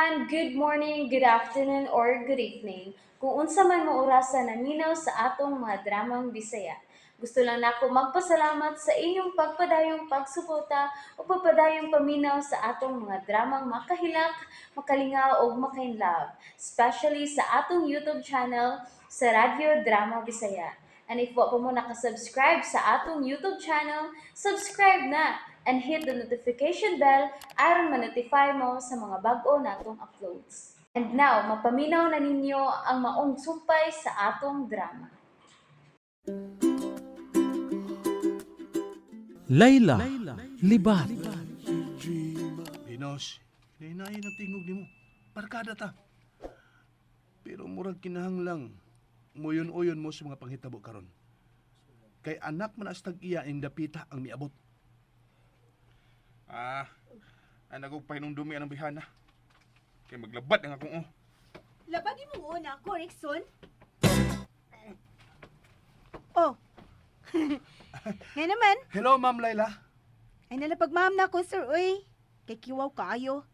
Everyone! Good morning, good afternoon, or good evening. Kung unsa man mo orasa naminaw sa atong mga dramang Bisaya. Gusto lang nako magpasalamat sa inyong pagpadayong pagsuporta o pagpadayong paminaw sa atong mga dramang makahilak, makalingaw ug makainlove, especially sa atong YouTube channel sa Radyo Drama Bisaya. And if wa pa mo nakasubscribe sa atong YouTube channel, subscribe na and hit the notification bell aron ma-notify mo sa mga bag-o natong uploads. And now, mapaminaw na ninyo ang maong sumpay sa atong drama. Layla, Libat. Binos, hinahin ang tingog nimo. Barkada ta. Pero murag kinahanglang muyon-uyon mo sa mga panghitabo karon. Kay anak man as tag-iya ing dapita ang miabot. Ah, ay nagugpahinumdumi anang bihana. Kay maglabad ang akong oh. Labadi mo una ako, Rickson. Oh. Ngayon naman, Hello, Ma'am Layla. ay nalapag ma'am na ako, sir, uy. Kay kiwaw kaayo.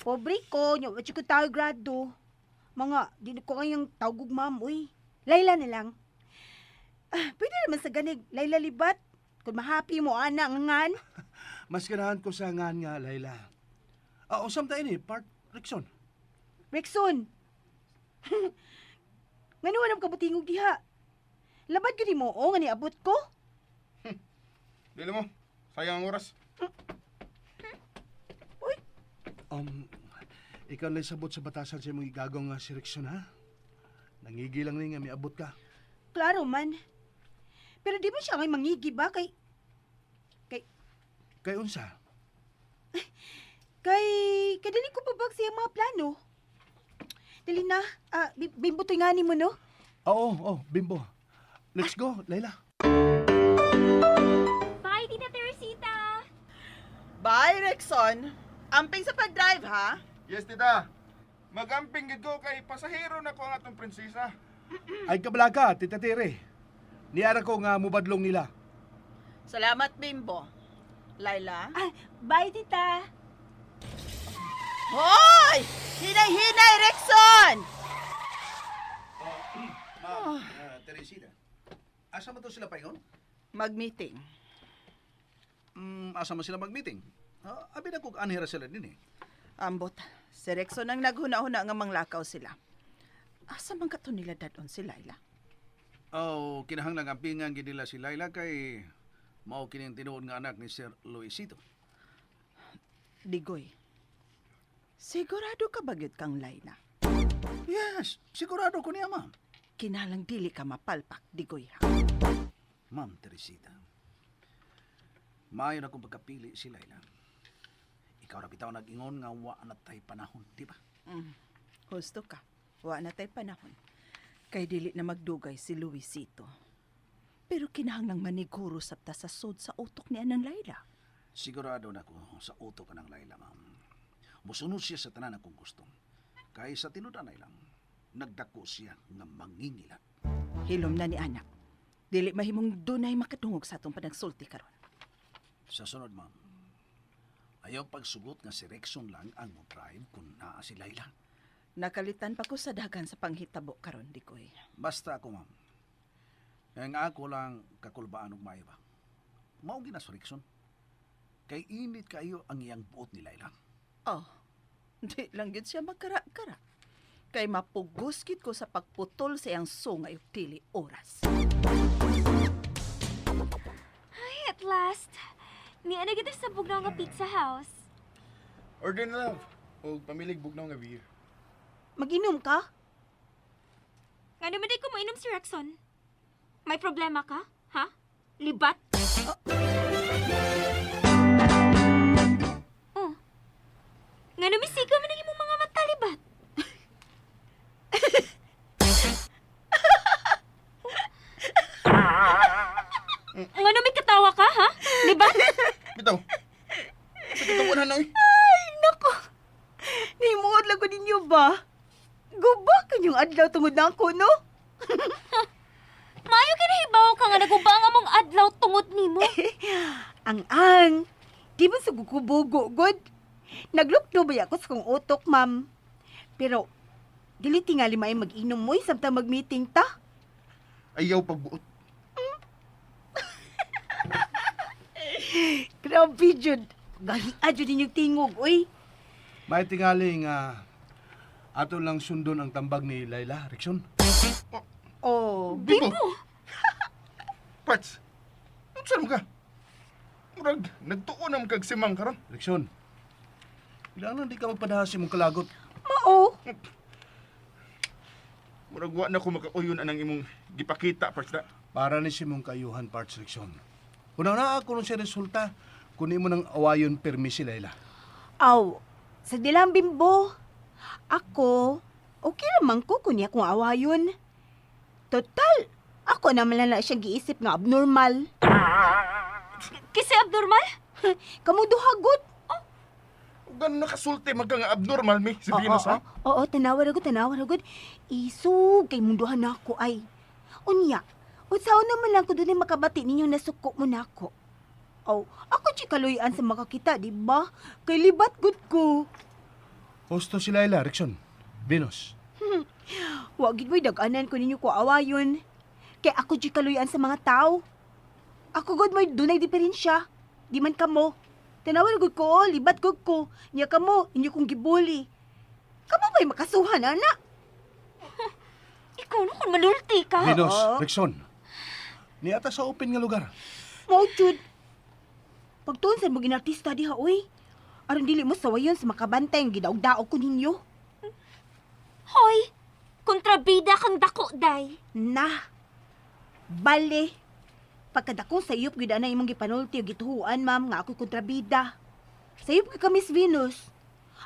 Pobre ko, nyo, wat ko tayo grado. Mga, di ko kayang tawgog ma'am, uy. Layla na lang. Ah, pwede naman sa ganig, Layla Libat. Kung mahappy mo, ana, ngan. Mas ganahan ko sa ngan nga, Layla. Ah, usam ta ini, part Rickson. Rickson. Ngano walang kabutingog diha. Labad gyud mo, o, nga niabot ko. Dili mo, sayang ang oras. Um, ikaw na sabot sa batasan sa imong igagaw nga si Rickson, ha? Nangigilang ni nga miabot ka. Klaro man. Pero di ba siya ngay mangigi ba kay kay Kay unsa? kay kay dili ko pabag sa iyang mga plano. Dali na, ah, bimbo to'y nga nimo no. Oo, oh, Bimbo. Let's go, Layla. Bye, Tita Teresita! Bye, Rexon. Amping sa pag-drive, ha? Yes, tita. Magamping gid ko kay pasahero na ko ang atong prinsesa. Ay kabalaga, Tita Tere. Niara ko nga mubadlong nila. Salamat, Bimbo. Laila? Ah, bye, tita. Hoy! Hinay-hinay, Rexon! Ma'am, Teresita. Asa man to sila paingon? Mag-meeting. Asa man sila mag-meeting? Abi na kung anhira sila din eh. Ambot, si Rexon ang naghuna-huna nga manglakaw sila. Asa man kato nila dadon si Laila? Oh, kinahanglan ang pingan gid nila si Laila kay mao kining tinuod nga anak ni Sir Luisito. Digoy. Sigurado ka ba gyud kang Laila? Yes, sigurado ko niya, ma'am. Kinalang dili ka mapalpak, Digoy ha. Ma'am Teresita. Maayo na kong pagkapili si Laila. Ikaw ra bitaw nag-ingon nga wa na tay panahon, di ba? Husto ka. Wa na tay panahon. Kay dili na magdugay si Luisito. Pero kinahanglang maniguro sabta sa sod sa utok ni anang Laila. Sigurado na ko sa uto ka ng Laila, ma'am. Musunod siya sa tanan akong gusto. Kay sa tinud-anay lang, nagdako siya nga mangingilat. Hilom na ni anak. Dili mahimong dunay makadungog sa atong panagsulti karon. Sa sunod, ma'am, ayaw pagsugot nga si Rexon lang ang mo-drive kung naa si Laila. Nakalitan pa ko sa dagan sa panghitabo karon dikoy. Basta ako, ma'am. Ang ako lang kakulbaan og maayo ba. Mao gina si Rexon. Kay init kayo ang iyang buot ni Laila. Oh, di lang gid siya magkara-kara. Kay mapugos gid ko sa pagputol sa iyang sungay ug dili oras. Ay, at last! Niya na kita sa bugnaw nga pizza house. Order na love. O pamilig bugnaw nga beer. Mag-inom ka? Nga naman di ko mainom si Rexon. May problema ka? Ha? Libat? Oh. Nga naman siga man ang imong mga mata, libat. Nga naman katawa ka, ha? Libat? Bitaw. Sa katawanan na eh. Ay, nako. Nimuod lang ko ninyo ba? Guba kanyong adlaw tungod na ako, no? Maayo kinahibaw ka nga naguba ang among adlaw tungod nimo. Ang ang, di ba sa gukubugo, good? Naglukdo ba ako sa kong utok, ma'am? Pero, dili tingali may mag-inom mo, samtang mag-meeting ta. Ayaw pagbuot. Grabe, jud. Gahia jud inyong tingog, uy. May tingali nga ato lang sundon ang tambag ni Laila, Rikson. Oh. Bimbo! Parts, unsa man ka? Murag, nagtuon ang kag simang karon. Rikson, ilan di ka magpadahas imong kalagot. Mao. Murag wa na ko makauyon anang imong gipakita, Parts na. Para ni simong kayuhan, Parts Rikson. Una na ako nung siya resulta, kunin mo ng awayon permi si Laila. Aw, sa dilang bimbo. Ako, okay naman ko kung niya kong awayon. Total, ako naman lang na siyang giisip nga abnormal. Kasi abnormal? Kamu duha gud. Ug ganun nakasulti magka nga abnormal mi si Venus ha. Oo, tanawa ra gud, tanawa ra gud. Isog kay munduhan na ako ay. Unya, unsaon naman lang ko dunay makabati ninyo nasuko mo nako. Aw, ako di kaluyan sa makakita, di ba? Kay libat gud ko. Husto si Laila, Rikson. Venus. Wa gid mo'y dag-anan ko ninyo ko awayon. Kay ako di kaluyan sa mga tao. Ako gud mo'y dunay diferensya. Di man kamo. Tanawa ra gud ko, oh, libat gud ko. Nya kamo, inyo kong gibuli. Kamo ba'y makasuhan, ana? Ikaw na kung malulti ka. Venus, Rikson. Niata sa open nga lugar. Mao jud. Pagtuon sa mga artista diha oy. Aron dili mo sawayon sa makabantay ang gidaog-daog ko ninyo. Hoy! Kontrabida kang dako, day. Na. Bale. Pagkadakong sayop gyud ana imong gipanulti og gituhuan ma'am nga ako'y kontrabida. Sayop ka ka Miss Venus.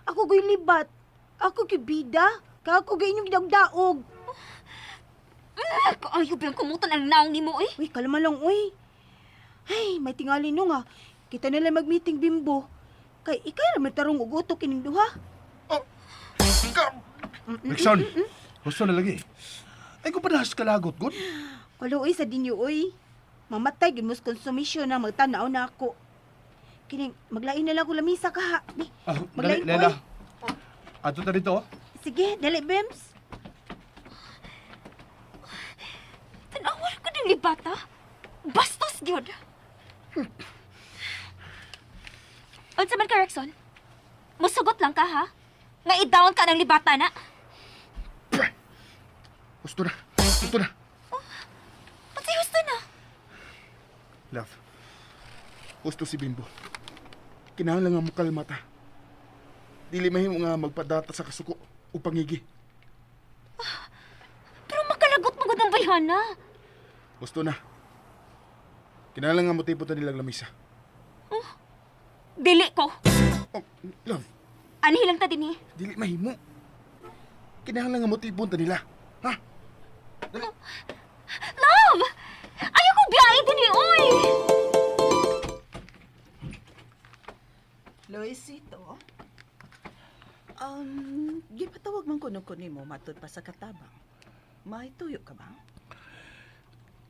Ako go'y libat. Ako gyud bida. Ka ako gyud inyong gidaog-daog. Ah, kaayo ba yung kumutan ang naong nimo eh? Uy, kalma lang uy. Ay, may tingali no nga. Kita nila mag-meeting bimbo. Kay ikay ra man tarong og utok kining duha. Oh, ka Rikson, husto na lagi. Ay kung padahas kalagot, good. Kaluoy sa dinyo, oy. Mamatay gyud mo sa konsumisyon na magtanaw na ako. Kining, maglain na lang ko lamisa ka ha. Bi, Ah, dali, maglain ko, Laila. oy. Ato ta dito, oh. Sige, dali, Bims. Tanawa ko ng libata. Bastos gyud. Unsa man ka, Rexon? Musugot lang ka, ha? Nga i-down ka ng libata na. Gusto na. Gusto na. Unsay husto na? Love. Gusto si Bimbo. Kinahanglan nga mukalma ta. Dili mahimo nga magpadata sa kasuko o pangigi. Pero makalagot mo gud ang bayhana. Gusto na. Kinahanglan nga motibo ta nilang lamisa. Dili ko. Oh, love, Anhi lang ta dinhi. dili mahimo. Kinahanglan nga motibo ta nila. Ha? Love! Ayaw ko biyahe dinhi, oy! Luisito, gipatawag man kuno ko nimo matud pa sa katabang. May tuyo ka ba?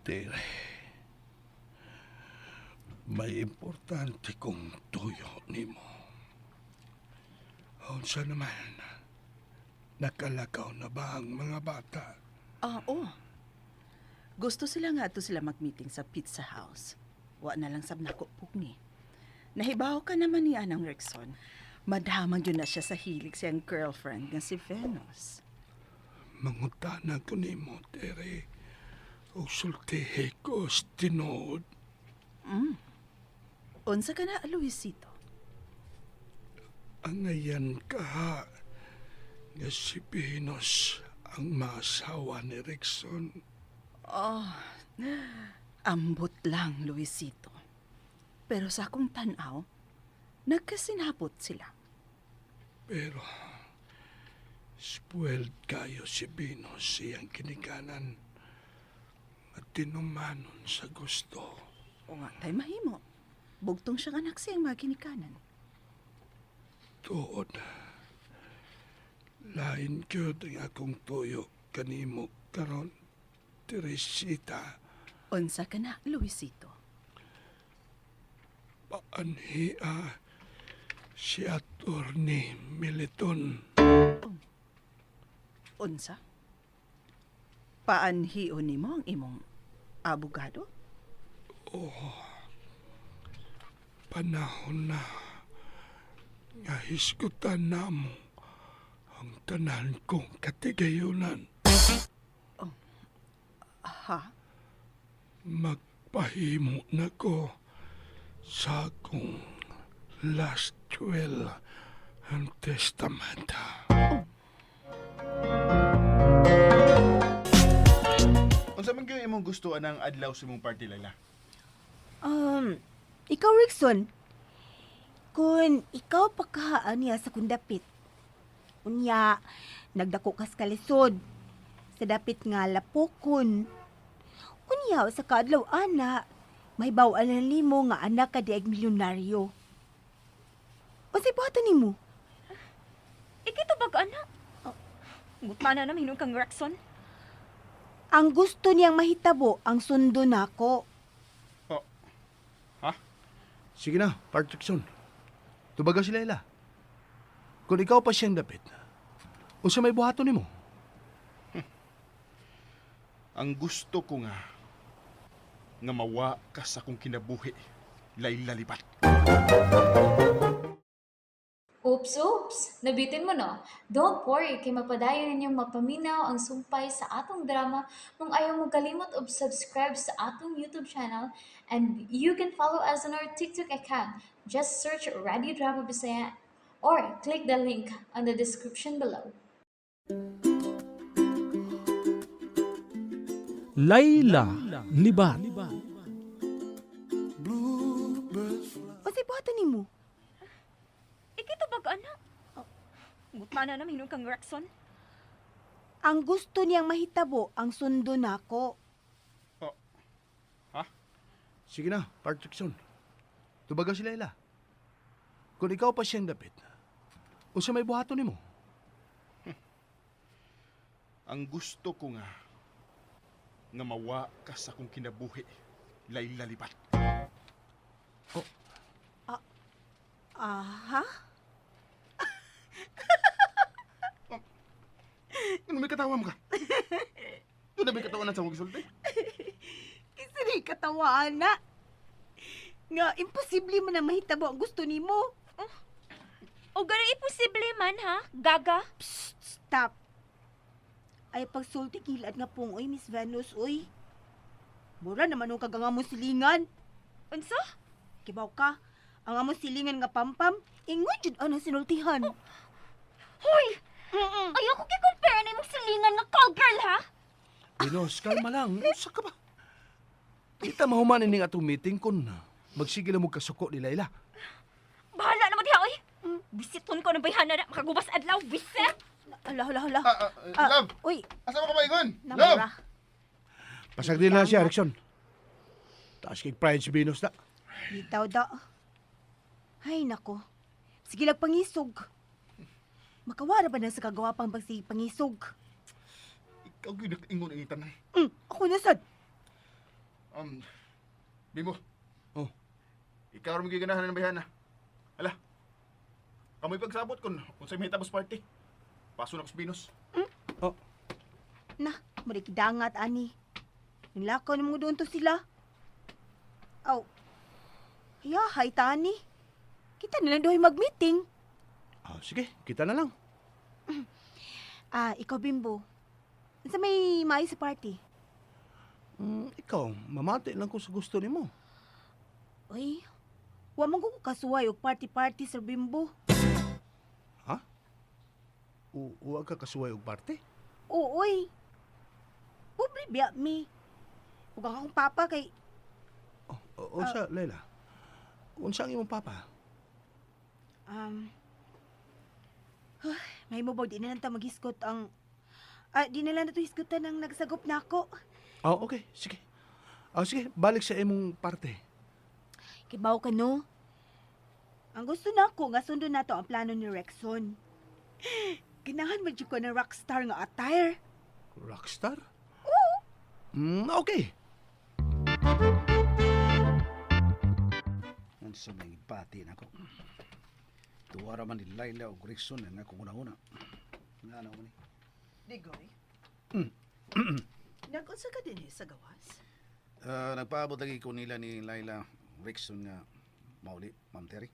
Tere, may importante kong tuyo nimo. Unsa naman, nakalakaw na ba ang mga bata? Ah, oo. Gusto sila nga ato sila mag-meeting sa Pizza House. Wa na lang sab nako pugni. Nahibaw ka naman ni Anang Rexon. Madamang yun na siya sa hilig siyang girlfriend nga si Venus. Mangutana ko nimo, Tere, og sultihi ko sa tinuod. Unsa ka na, Luisito? Angayan ka ha, nga si Venus ang maasawa ni Rickson. Oh, ambot lang, Luisito. Pero sa akong tanaw, nagkasinabot sila. Pero, spoiled kayo si Venus siyang kinikanan at tinumanon sa gusto. O nga, tay mahimo. Bugtong siyang anak siyang maginikanan. Tuod. Lain gyud ang akong tuyo kanimo karon, Teresita. Unsa ka na, Luisito? Paanhia Si Attorney Militon. Unsa? Paanhion nimo ang imong abogado? Panahon na nga hisgutan na mo ang tanan kong katigayunan. Ha? Magpahimo na ko sa akong last will and testament. Unsa man gyud imong gusto anang adlaw sa imong party, Laila? Ikaw, Rickson, kung ikaw pagkahaan niya sa kundapit, unya, nagdako kas kalisod, sa dapit nga lapokon, unya, sa kaadlaw ana, may bawaan na nimo nga anak ka diag milyonaryo. Unsay buhaton nimo? Ikitubag, anak. Ngutana na mahinong kang Rexon. Ang gusto niyang mahitabo ang sundo nako. Sige na, Patrickson. Tubaga si Laila. Kung ikaw pa siyang dapit, unsa may buhaton nimo? Ang gusto ko nga nga mawa ka sa akong kinabuhi, Laila Libat. Oops, oops! Nabitin mo no? Don't worry, kay mapadayon ninyong mapaminaw ang sumpay sa atong drama kung ayaw mo kalimot og subscribe sa atong YouTube channel, and you can follow us on our TikTok account. Just search Radio Drama Bisaya or click the link on the description below. Laila Libat. Unsay buhaton nimo? Ikitubag, anak. Ngutana na mahinong kang Rexon. Ang gusto niyang mahitabo ang sundo nako. Sige na, Patrickson. Tubaga si Laila. Kung ikaw pa siyang dapit, unsa may buhaton nimo? Ang gusto ko nga nga mawa ka sa akong kinabuhi, Laila Libat. Aha? Ano may katawa mo ka? Doon na may katawa na sa akong gisulti. Kinsa ni katawaan na? Nga imposible man na mahitabo ang gusto nimo. O gano'y imposible man, ha? Gaga? Stop. Ay pagsulti kilad nga pong oy Miss Venus oy. Mura naman ang kaganga mo silingan. Unsa? Kibaw ka, ang among silingan nga pampam, ingon jud ang sinultihan. Hoy! Ayoko ki-compare na imong silingan nga cowgirl, ha? Venus, kalma lang. Unsa ka ba? Kita mahuman ining atong meeting kun magsige lang mo kasuko ni Laila. Bahala na mo diha, oy! Bisiton ko ng bayhana na makagubas adlaw, bisit! Hala, hala, hala. Ah, love! Uy, Asa mo ka maingon? namura. Pasag din na siya, Erickson. Taas kay pride si Venus na. Bitaw da. Ay, nako. Sige lang pangisog. Makawara ba na sa kagawa pang pagsige pangisog? Ikaw gyud nakaingon ang tanan. Ako na sad. Bimbo. Oh. Ikaw ra magiganahan ng bayhana. Ala. Kamoy pagsabot kun unsay mahitabo sa party. Paso na ko sa Venus. Oh, Na, marikidangat ani. Nilakaw na mga doon to sila. Aw. Hayahay, tani. Kita na lang doon mag-meeting. ah, sige, kita na lang. Ah, ikaw, Bimbo. Sa may maayo sa party. Ikaw, mamati lang ko sa gusto nimo. Uy, wa man ko kasuway og party-party, Sir Bimbo. Ha? Uwa ka kasuway og parte? Oo, uy. Pobre biya mi. Ug ang akong papa kay Oh, unsa, Laila? Unsa ang imong papa? um may mo ba di na lang ta maghisgot ang di na lang na to hisgutan ang nagsagop nako. Oh, okay, sige. Oh, sige, balik sa imong parte. Kibaw ka no. Ang gusto nako nga sundon nato ang plano ni Rexon. Ganahan man jud ko ng rockstar nga attire. Rockstar? Oo. Okay. Unsa may bati nako. Tuwa ra man ni Laila og Rickson ang akong una-una. Nga na man ni. Digoy? Nag-unsa ka din eh sa gawas? Nagpaabot lagi ko nila ni Laila Rickson nga mauli, Ma'am Terry.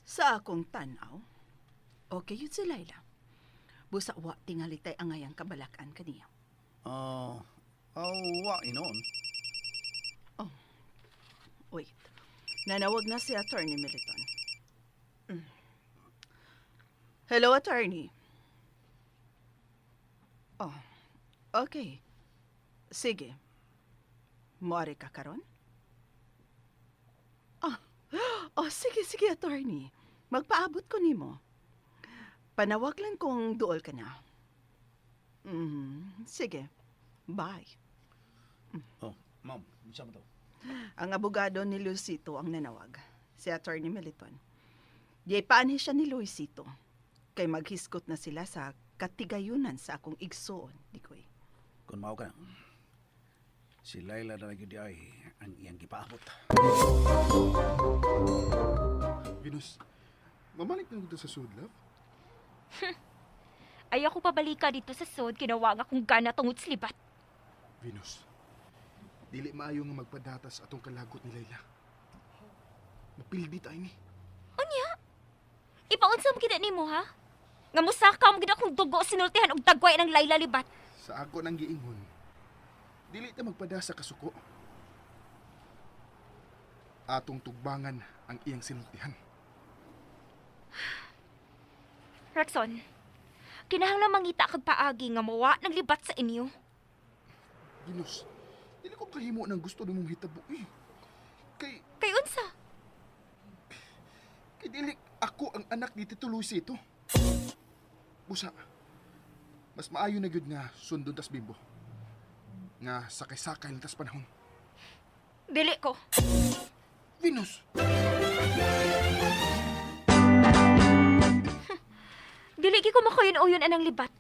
Sa akong tanaw, okay yun si Laila. Busa wa tingali tay angayang kabalakan kaniya. Oh, oh, wa inoon. Wait. Nanawag na si Attorney Militon. Hello, Attorney. Oh, okay. Sige. Moari ka karon? Ah, oh, sige, sige, Attorney. Magpaabot ko nimo. Panawag lang kung duol ka na. Sige. Bye. Oh, ma'am, unsa man to? Ang abogado ni Luisito ang nanawag, si Attorney Meliton. Di paanhi siya ni Luisito. Kay maghisgot na sila sa katigayunan sa akong igsoon, di ko eh. Kung mao ka na. Si Laila na lagi di ay ang iyang gipaabot. Venus, mamalik na dito sa sud, love. Ayaw ko pabalika dito sa sod, kinawag akong gana tungod sa libat. Venus, dili maayo nga magpadatas atong kalagot ni Layla. Mapildi tayo ni. Unya? Ipaunsa mo kita nimo ha? Nga musaka mo gid akong dugo sinultihan og dagway ng Laila libat. Sa ako nang giingon, dili ta magpadasa kasuko. Atong tugbangan ang iyang sinultihan. Rexon, kinahanglan mangita kag paagi nga mawa ng libat sa inyo. Venus, dili ko kahimo ng gusto nimong hitabo eh. Kay Kay unsa? kay dili ako ang anak ni Tito Luisito. Busa, mas maayo na gyud nga sundon tas bimbo. Nga sakay-sakay lang tas panahon. Dili ko. Venus! Dili gyud ko makayon-uyon anang libat.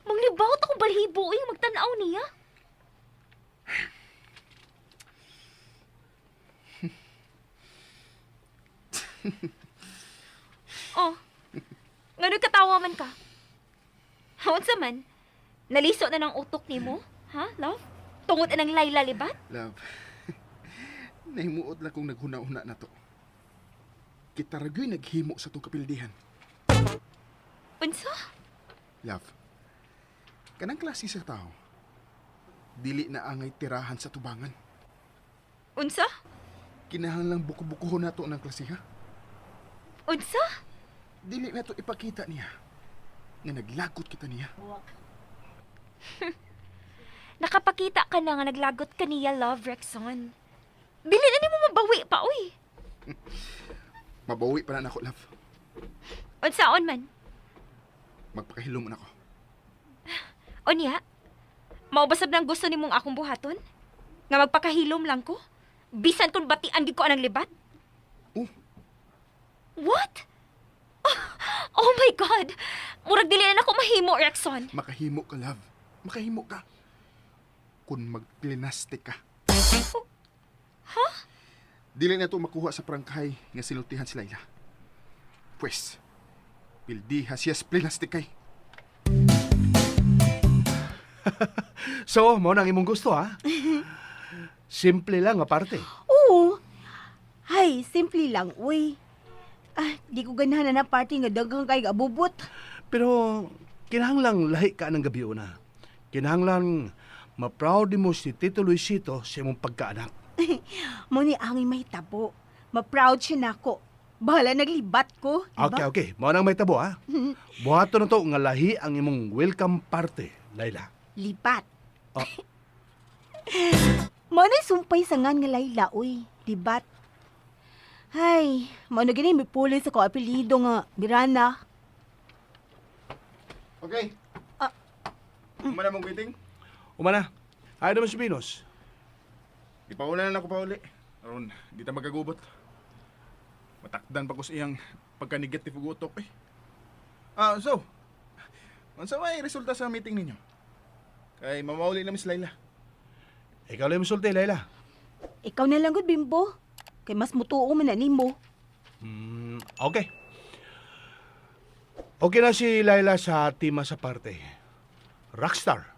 Manglibawt akong balhibo uy, magtan-aw niya. Oh. Ngano katawa man ka? Unsa man? Naliso na ng utok nimo? Ha, love? Tungod anang Layla libat? Love, nahimuot lang kong naghuna-huna na to. Kita ra gyud naghimo sa tong kapildihan. Unsa? Love, kanang klase sa tao, dili na angay tirahan sa tubangan. Unsa? Kinahanglang buko-bukohon nato ng klase, ha? Unsa? Dili na to ipakita niya nga naglagot kita niya. Nakapakita ka na nga naglagot ka niya, love, Rexon. Dili na nimo mabawi pa, uy. Mabawi pa na nako, love. Unsaon man? Magpakahilom na ako. Unya, maubasab ng gusto nimong akong buhaton? Nga magpakahilom lang ko? Bisan kung batian gid ko anang libat? Oh, What? Oh, oh my God! Murag dili na nako mahimo, Rexon. Makahimo ka, love. Makahimo ka. Kung magplinastik ka. Ha? Dili na to makuha sa prangkay nga sinultihan si Laila. Pwes, pildiha siya sa plinastik kay. So, mao nang imong gusto ha? Simple lang aparte. Oo. Hay, simple lang, uy. Ah, di ko ganahan na party nga daghang kay abubot. Pero kinahanglang lahi ka ng gabi una. Kinahanglang ma-proud mo si Tito Luisito sa imong pagkaanak. Mo ni angay mahitabo. Ma-proud siya nako. Bahala naglibat ko, di ba? Okay, okay. Mao nang may tabo ha. Buhaton na to nga lahi ang imong welcome party, Laila. Libat. Oh. Mo na sumpay sangan nga Layla, uy. Libat. Hay, mo na gini may pulis ako apelyido nga Mirana. Okay. Ah. Umana mong meeting? Umana. Ayaw naman si Venus. Ipaula na ako pauli. Aron, di ta magagubot. Matakdan pa ko sa iyang pagka-negative ug utok eh. Ah, so, unsa may resulta sa meeting ninyo? Kay mamauli na Miss Laila. Ikaw lang yung sulti, Laila. Ikaw na lang gud, Bimbo. Kay mas mutuo man na nimo. Okay. Okay na si Laila sa tima sa parte. Rockstar.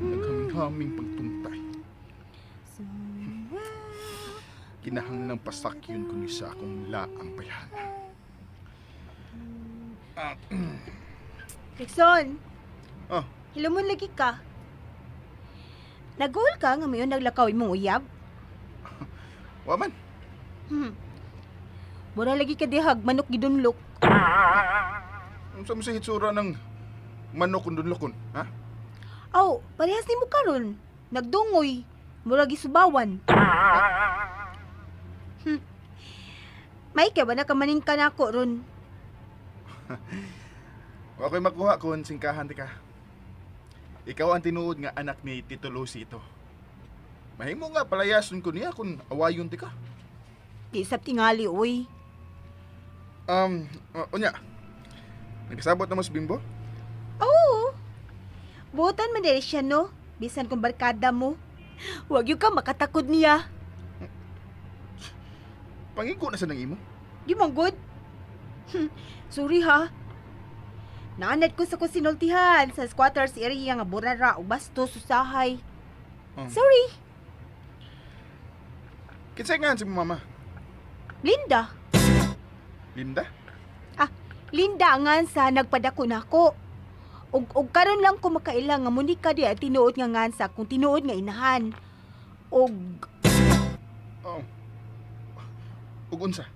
Naghaming-haming pagtuntay. Kinahanglang pasakyon ko ni sa akong laang bayhana. Rickson, Oh, hilumon lagi ka. Naguol ka nga mayon naglakaw imong uyab? wa man. Mura lagi ka dihag manok gidunlok. Unsa mo sa hitsura ng manok kung dunlokon, ha? Aw, parehas nimo karon. Nagdungoy, mura gisubawan. May kay ba nakamaning ka nako ron? Wa ko'y makuha kung singkahan ti ka. Ikaw ang tinuod nga anak ni Tito Lucito. Mahimo nga palayason ko niya kung awayon ti ka. Di sab tingali oy. Unya. Nagkasabot na mo sa bimbo? Oo. Buotan man diri siya no. Bisan kung barkada mo. Wag yun ka makatakod niya. Pangigo na sa nang imo. Di man good. Sorry ha. Naanad ko sa kusinultihan sa squatters area nga burara o bastos usahay. Sorry, Kinsay nga si mama? Linda. Linda? Ah, Linda nga sa nagpadako nako. Og karon lang ko makaila nga Monica di ay tinuod nga ngansa kung tinuod nga inahan. Og Oo. Ug unsa?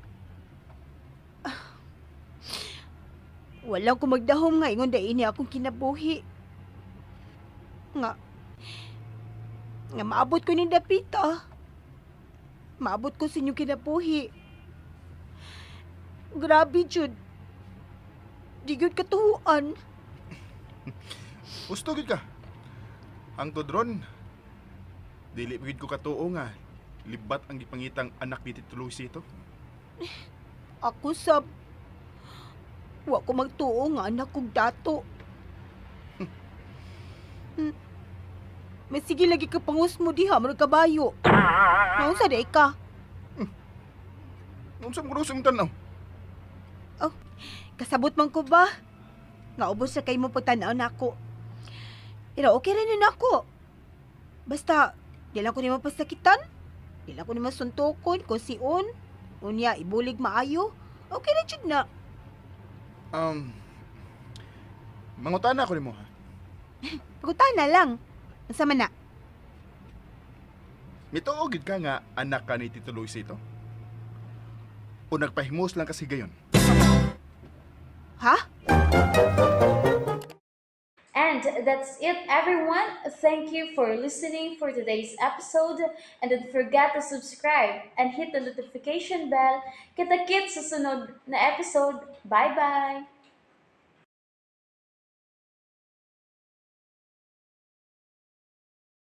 wala ko magdahom nga ingon dai ini akong kinabuhi. Nga nga maabot ko ni Dapita. Maabot ko sa inyong kinabuhi. Grabe jud. Di gyud katuhuan. Gusto gid ka. Ang tudron, dili gid ko katuo nga libat ang gipangitang anak ni Tito Lucito. Ako sab wa ko magtuo nga anak kog dato. May sige lagi ka pangus mo diha murag kabayo. Naunsa di ka? Unsa mo grosong tan-aw? Oh, kasabot man ko ba? Nga ubos sa kay mo pagtan-aw nako. Pero okay ra na nako. Basta di lang ko nimo pasakitan. Di lang ko nimo suntokon kung siun. Unya ibulig maayo. Okay ra jud na. Mangutana ko nimo ha. Pagutana lang. Unsa man na? Mituo gid ka nga anak ka ni Tito Luisito? O nagpahimos lang kasi gayon? Ha? And that's it, everyone. Thank you for listening for today's episode. And don't forget to subscribe and hit the notification bell. Kita-kits sa sunod na episode. Bye-bye!